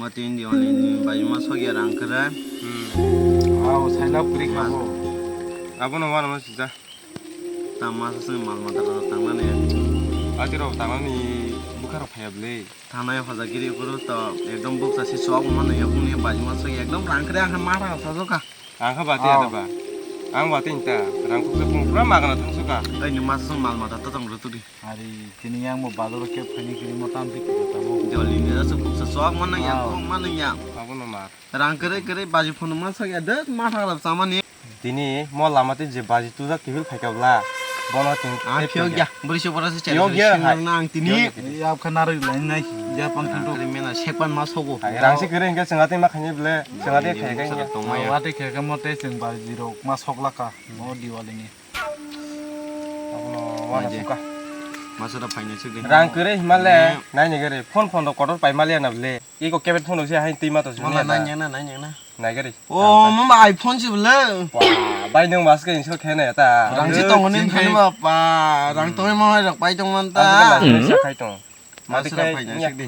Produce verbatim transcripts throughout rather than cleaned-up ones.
Mati India ni, ni bai ma sokya rang kere. Hmm. Aw, sailap kri khabo. Abono wano ma sija. Tama sa sing mal mata rok tangmani. Ati rok tangmani bukha rok phaya bwle. Thanai hoja giri kuru to ekdom bukcha si sok mano yakung ni bai ma sokya ekdom rang kere ang ma rang sa soka. Ang kha bati ada ba. Ang bati inta rang kuk pura magana thang soka. Ai ni ma sung mal mata to tong rutu di. Ari, tini yang mo bazar ke phani kiri mo tam tik kita tabo. Joli ni rasa buksa sok mana ya, sok mana ya. Abo no mar. Rang kere kere baji phone ma sok ya, det ma thang rap sama ni. Tini mo lama te je baji tu jak kibil phai kabla. Bono tin. Ah, phio ya. Beri si bora se chari. Phio ya, hai. Nang tini. Ya kha nari lain nai. Ya pan khanto. Kiri mena sekpan ma sogo. Rang si kere engke sengate ma khanye ble. Sengate khai khai. Wate khe khe mo te seng baji rok ma sok laka. Mo Diwali ni. Abono wana suka. Masa da phaina sik de. Rang kwrwi himale, naini gari. Phone phone rok kotor pai maliya na bwle. Iko kebet phone rok se hai twi ma to. Mala nai nyang na, nai nyang na. Nai gari. O, mama iPhone si bwle. Wah, bai nung mas ke insok khena ya ta. Rang si tongo nin khani ba pa. Rang tongo mo hai rok pai tong man ta. Sa khai tong. Mati Masra kai phaina nya. Sik di.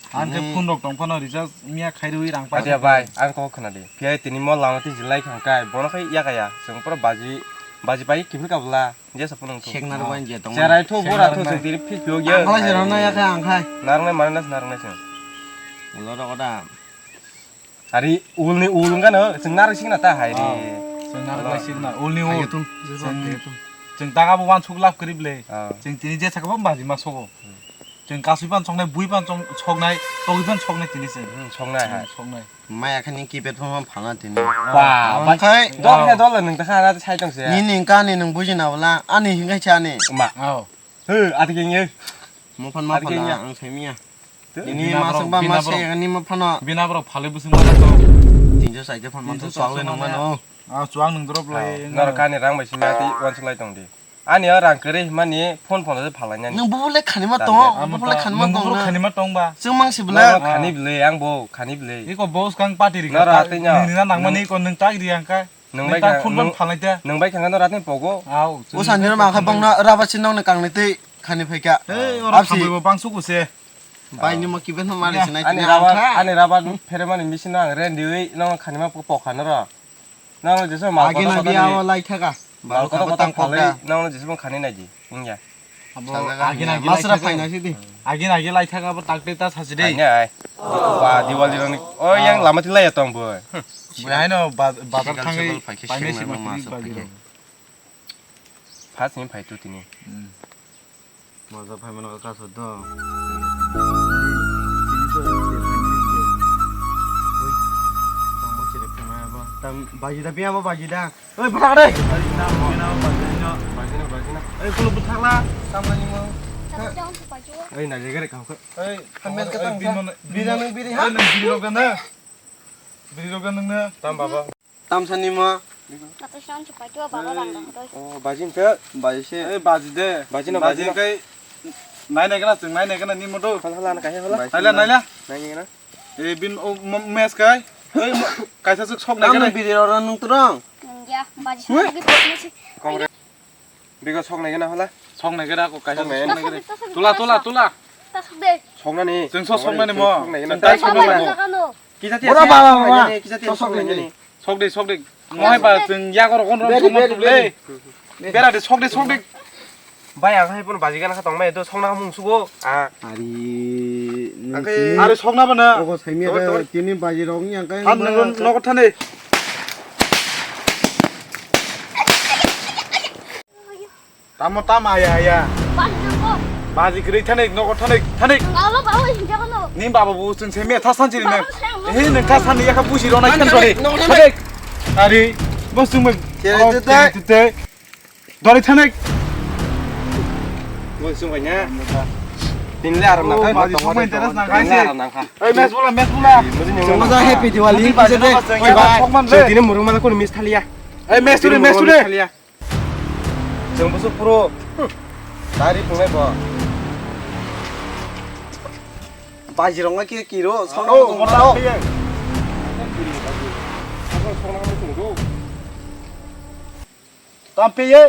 Ang khe phone rok tong phano recharge miya khairwi rang pa. Adia bai, ang kok khna di. Phiya tini mo lama ti jilai khang kai, bono khai ya kaya. Seng pura baji, baji pai kiphil ka bla. Je sa phone tong. Sek nar bai je tong. Cherai tho bora tho seng tiri phis phio ya. Ang khala jero na ya kha ang khai. Narang nai mari nas narang nai seng. Ulo ro da. Ari ulni ul wngkha no, chwng narwk sikna ta hai ri. Oh, chwng narwk lai sikna, ulni ul. Hai tum, chwng, chwng taga bo wansuk lab kwrwi ble. Oh. Chwng tini je sakha bo baji ma sogo. Hmm. Chwng kasui pan soknai, bui pan song-, soknai, togwi pan soknai tini chwng. Hmm, soknai hai. Chwng soknai. Maya khani keypad phone ma phalna tini. Ba, oh, ba, khai. Dol he dol nung ta kha na sai tong se. Nini wngkha ani nung buji na bwla, ani hingai cha ani. Ma. Oh. He, ati keng ye. Mo phan ma phala, ang sai miya. Ini masuk ba mas kayak ini ma phano. Bina bro phali busung mana to. Tinjo saja phano mantu soal nang mano. Ah, chuang nang drop lai. Nor kani rang bai sima ti wan sulai tong di. Ani o rang kere mani phone phone se phalai nani. Nang bubule khani ma tong, bubule khani ma tong. Khani ma tong ba. Chwng mang si bla. Khani bile ang bo, khani bile. Iko boss kang party ri. Nor ati nya. Nini na nang mani ko nang tak ri ang kai. Nang bai kang phone phone phalai ta. Nang bai kang nor ati pogo. Au. O sanjiro ma kha bang na raba sin nong ne kang ne tei khani phai ka. Ei, ora thambai bo bang suku se. Bai ni mo kibe no mari sinai ani tini raba, ang kha. Ani raba phere mani machine no ang ren diwi no khani ma pok kha no ro. No jeso mal agi na biya o lai thaka. Mal ko tang phalai no jeso khani nai di. Wngya. Abo agi na agi lai thaka. Agi na agi lai thaka abo takte ta sasi de. Nai. Ba Diwali rani. O yang lama ti lai tong bo. Bo hai no bazar thangwi pai se ma. First ni phai tu tini. Maza phai mano ka kaso do. Tam baji da piya ba baji da. Oi, bwthak de. Baji na, baji na, baji na. Oi, kulo bwthak la. Tam nani mo. Oi, na jegere ka ka. Oi, hamel ka tam. Biri nang biri ha. Biri rogan na. Biri rogan nang na. Tam baba. Tamsani ma. Nato shan chupai tu baba bang dong doi. Oh, bajin te. Baji se. Eh, baji de. Baji na, baji baji na. Kai. Nai nai kana, chwng nai nai kana ni moto. Hala, hala, na kahya hala. Naila, naila. Nai nai kana. Eh, bin o, mo-, mes kai. Eh, mo-, kaisa chuk sok nai kana. Tamni bidi ora nung turang. Ya, baji shan lagi pokoknya sih. Kongre. Bigo sok nai gana hola. Sok nai gana ko kaisa sok nai gana. Tula, tula, tula. Tasuk de. Sok nani. Chwng sok, sok nani mo. Sok nai gana. Chwng tai sok nani mo. Kisa tiya. Bora baba baba. Kisa tiya sok nai gani. Sok de, sok de. Mohai ba chwng yago rokon rom sok ma tuble. Bera de sok de, sok de. Bai ang hai pun baji gana kha tong mai do sok na mung sugo. Ah. Ari. Are sok na bana. Ogo saimia tini baji rok yang kai. Than nang nogo thane. Tamo tamo aya aya. Bang nangko. Baji kwrwi thanik, nogo thanik, thanik. Alo bawo hinja kono. Ni baba bo chwng se me thasan chiri nang. He nang thasan ni yakha busi rona khan sori. Thanik. Ari bo chwng me. Tete. Dori thanik. Bo chwng bai nya. Tin le aram nang kha. Baji song interest nang kha se. Ei mes bula, mes bula. Chwng ma happy Diwali. Oi ba. Chwng tini murung mala kono mis thaliya. Ei mes tuli, mes tuli. Chwng busu pro. Tari pungai bo. Baji rong ke kiro, sono. Oh, mota. Tampe ye.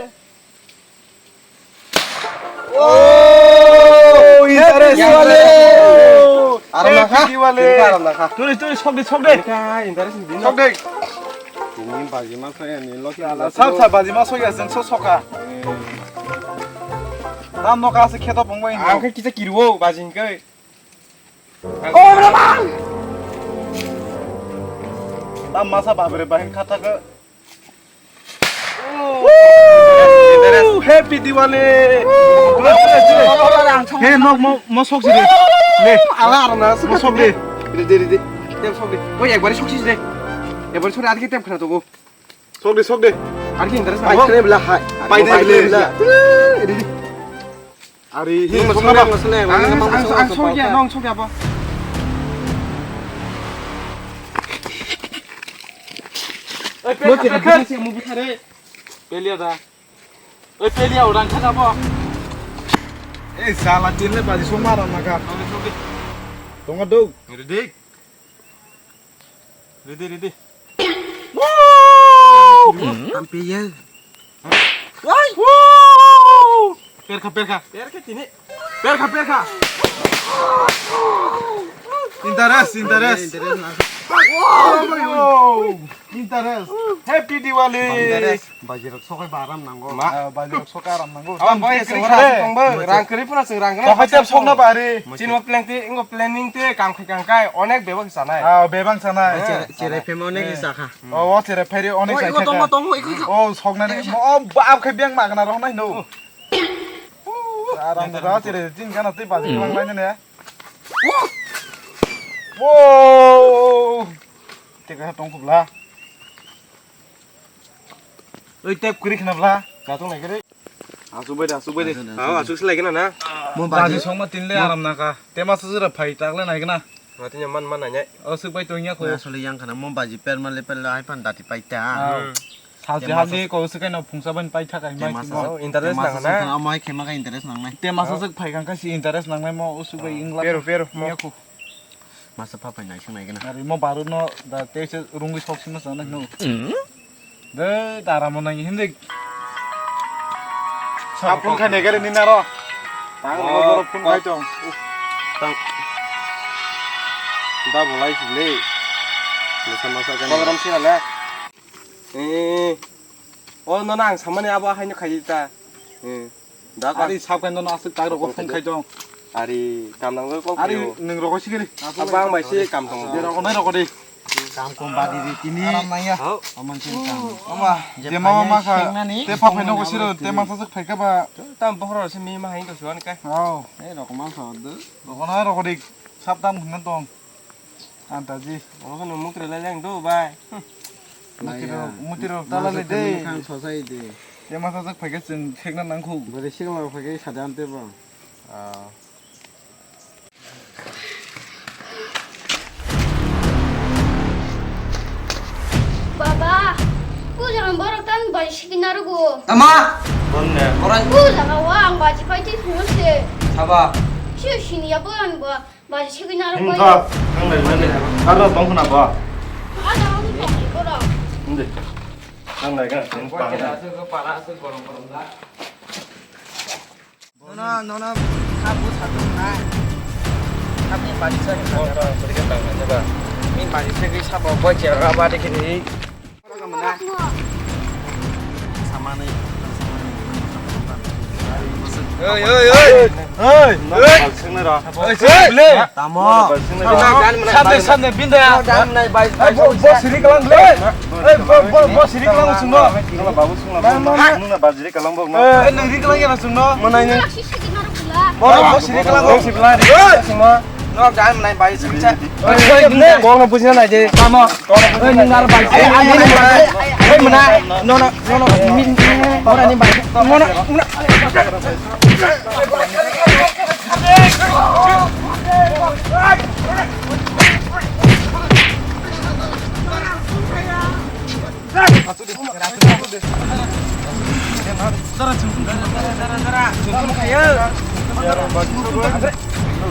Oh, Happy Diwali! Aram nakha? Happy Diwali! Aram nakha? Turi, turi, sok di, sok di. Sok di. Tini baji ma soya ni loki. Sab, sab baji ma soya, jeng so soka. Tam no ka se kheto pongbai. Ang khe kisa kirwo baji hingke. Oh, bro, bang! Tam masa babre bahin khata ke. Woo! Happy Diwali! Hey, nok mo, mo sok sidi. Le. Ala arna sok sidi. Ridi, ridi. Tem sok di. Oi, ekbari sok sidi. Ekbari sok di, adike tem khna togo. Sok di, sok di. Adike interes. Pai kene bela hai. Pai kene bela. Ridi. Ari hi. Nung sok na ba? Ang, ang, ang sok ya, nung sok ya ba? Oi, pekha, pekha. Mo kira kira sih, mo bithare. Pelia da. Oi, pelia orang kha na ba? Eh, sala tin le baji song mara naga. Sok di, sok di. Tonga do. Ready? Ready, ready. Woo! Tampiya. Wai! Woo! Perkha, perkha. Perkha tini. Perkha, perkha. Interes, interes. Interes na. Wow! Interes. Happy Diwali. Interes. Bajirok sokai baram nango. Ma. Ah, bajirok sokai aram nango. Abang boy, kiri kiri kiri kiri. Rang kiri pura sing rang kiri. Sokai tep sokna bari. Chini mo planning te, ingo planning te, kam khai kam khai, onek bebak sanai. Ah, bebak sanai. Chere, chere phem onek sakha. Oh, o chere pheri onek sakha. Tongo, tongo, iko, iko. Oh, sokna ni. Oh, ba, ab khai biang ma kana roh nai no. Aram da chere jin kana tei baji lang lai ne. Wow! Teka tong kubla. Oi, tep kuri khna bla. Ka tong nai kare. Asuk bai de, asuk bai de. Ah, asuk se lai kena na. Mo baji songma tin le aram na ka. Te masa jera phai tak le nai kena. Mati nya man man nai. Asuk bai tong ya ko. Asole yang kana mo baji per ma le per le ai pan dati pai ta. Salsi haldi ko se kena phungsa ban pai thakai mai. Te masa interest nang na. Amai khema ka interest nang nai. Te masa jek phai kang ka si interest nang nai mo usuk bai ingla. Pero, pero, mo. Yaku. Masa pha phai naising nai gana. Ari mo baru no da te se rungwi sok sima sana no. De tara mo nang hindi. Sa phone khai ne gare ni naro. Tang ro ro phone khai tong. Tang. Da bolai sile. Masa masa kan. Program sila le. Eh. Oh, no, no, ang samani abo haino khai ta. Eh. Da ka. Ari sab kan no asuk tak rok phone khai tong. Ari kam nang ko. Ari nung rok sigiri. Abo ang bai se kam tong. De rok nai rok de. Kam kom badi di tini. Aram nang ya. Aman sin kam. Ama, je mama ma kha. Te pha phai no ko siro, te ma sa phai ka ba. Tam bohro se mi ma hain to suan kai. Oh. Eh, rok ma so de. Rok nai rok de. Sab tam hin tong. Antaji. Obo no mukre lai leng do bai. Mukre, mukre tala le de. Khang sosai de. Te masa jak phaikhe chwng khekna nangkhu. Bari sikla phaikhe sadam te bo. Ah. Baba, ku jaga borok tan bai sikina rugo. Tama. Bonne. Orai. Ku jaga wa ang baji pai ti phungo se. Saba. Siu sini ya bolan bo. Baji segwi na rok. Hingkha, nang nai nani? Aro tong khna ba? Ada ang tong khna ba. Hindi. Nang nai ka, nang pa. Nono, nono, kha bu sa tung nai. Kha ni baji sa. Oh, ta, tadi kan tang nai ba. Ni baji segwi sa ba, boy, chera ba de kini. Oi, oi, oi. Oi, oi. Tamo. Sabde, sabde, binda. Bo, bo siri kalang le. Oi, bo, bo, bo siri kalang sungno. Oi, nang ri kalang ya sungno. Bo, bo siri kalang sungno. Nok dan menai bai siksa. Oi, oi, oi, bol no bujina nai de. Tamo. Oi, nung ar bai. Oi, ani bai. Oi, mena. No, no, no, no. Min, ora ni bai. No, no, no.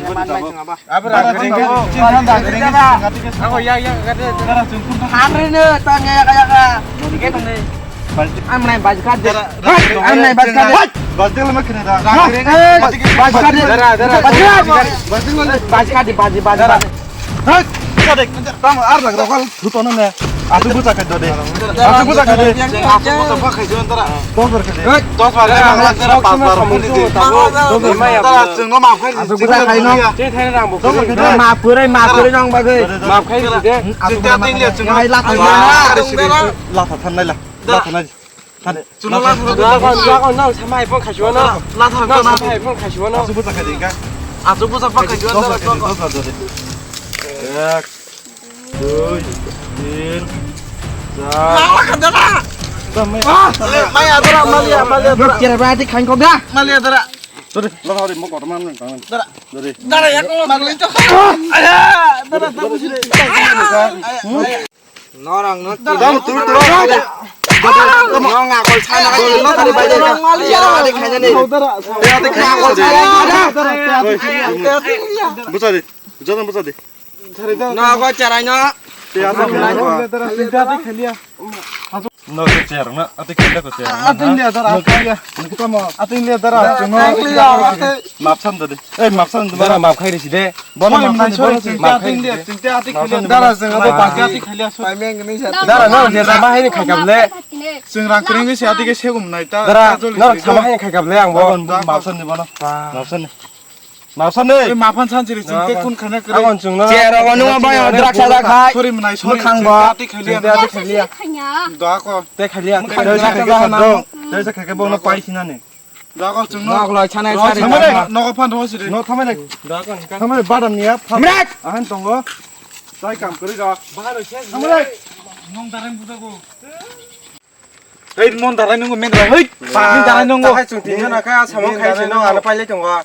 Abra, abra, abra. Hamrino, tanya ya kaya ka. Amnai bajka de. Amnai bajka de. Bajka de. Bajka de, baji, baji, baji. Hei, sadek, tam ar lag rokal thutono ne. Asu bucha khai dode. Asu bucha khai de. Asu bucha ba khai jon tara. Dos bar khai de. Hei, dos bar khai de. Pas bar khai de. Tara chwngno ma khai. Asu bucha khai no. Dos bar khai de. Ma phurai, ma phurai nong bagwi. Ma khai de. Asu bucha ma khai. Hai la khai na. La tha than nai la. La tha nai. Chwngno la thang. Dua kon, dua kon, nang samai pon khasiwano. La thang. Nang samai pon khasiwano. Asu bucha khai de ka. Asu bucha ba khai jon tara. Dos bar khai de. Ek, dui, tin, char. Mala ka dara. Maya dara, mali, mali dara. Kira berarti khain kok da. Mali dara. Sorry, lo sorry, mo kotor man nang. Dara. Sorry. Dara ya ko mali to. Aya, dara, dara. Norang no. Dara, tu, tu, tu. Nong akol sana. Lo tadi bai deh. Mali ya. Dara, dara. Dara, dara. Bucha de. Bucha de, bucha de. Nogo cherai no. No, ko cher na, ati kenda ko cher na. Ating dia dara, ating dia. Ating dia dara, chungo. Map san dode. Eh, map san dode. Dara map khai risi de. Bono map san dode. Map khai risi de. Dara jeng abo bagi ati khalia so. Dara no, dia sama hai ni khai kable. Jeng rang kring si ati ke segum nai ta. Dara no, sama hai ni khai kable ang bo. Map san de bono. Map san de. Mapsani. Oi, maphan sansiri, chwng te kun khana kwrwi. Abon chwngno. Chero wano bai draksa da khai. Sori mwnai, sori. Mwkhang bo. Chwng te ati khaliya. Chwng te ati khaliya. Doa ko. Te khaliya. Mwkhang doa ko. Doa ko chwngno. Nok loi chanai sari. Nogo phan rw siri. No thamai nai. Doa ko. Thamai badam niya. Thamai. Ahan tongo. Sai kam kwrwi rw. Bahar se. Thamai. Nong darang buda ko. Hei, mon darai nungo, men darai, hei. Men darai nungo. Hai chwng tinjana kha, samung khai se no, ano pailai tongo.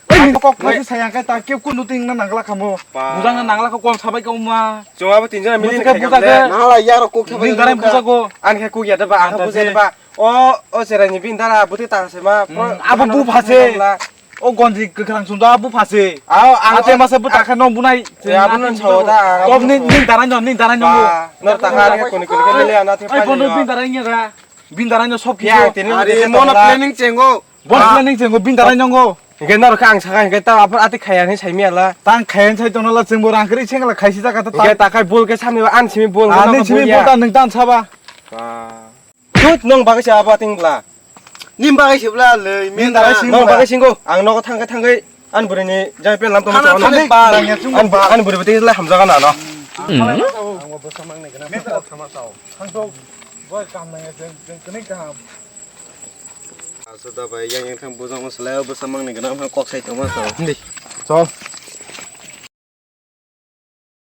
Hei, kok phai sai ang kai ta, kep kunu ting na nangla khamo. Bujang na nangla kho, kom sabai ka uma. Chwng abo tinjana mili khai ka. Nangla yaro kok sabai. Men darai bujago. An khe kuk ya da ba, an buja da ba. O, o cherai ni bin dara, buti ta se ma. Abo bu phase. O gonji kwkhwrang sumdo a buphase. Ao, ang ate masa buta kha nong bunai. Ya, aboni sao da, ang. Tok ni, ni darai no, ni darai no. Ba, nor ta kha, kuni, kuni, kuni, le, ana, te. Ai, bono bin darai nya ga. Bin darai no sob kisa. Are, mono planning chengo. Bon planning chengo, bin darai nongo. Hingke nor kha ang saka, hingke ta apor ati khaya ni sai mi ala. Tang khaya ni sai tono la chengbo rang kri chengla khaisi jaga ta. Hingke ta khai bol ke samni an simi bol. Ani simi bol ta nung tan saba. Ba. Tut, nong bagwi se abo ating bla. Nim bagwi se bla le, min darai sing. Nong bagwi singo, ang nogo thangkhe thangkhe, an bwrwi ni jai pen lam tongma chano. An bwrwi bwtwi lai hamjaga na no. Ang bo bwsa mang nai gana. Thang to, boy kam nai jeng, jeng kene kam. Aso da bai yang yang thang bujang ma selai bwsa mang nai gana, kok sai tongma sao. Chol.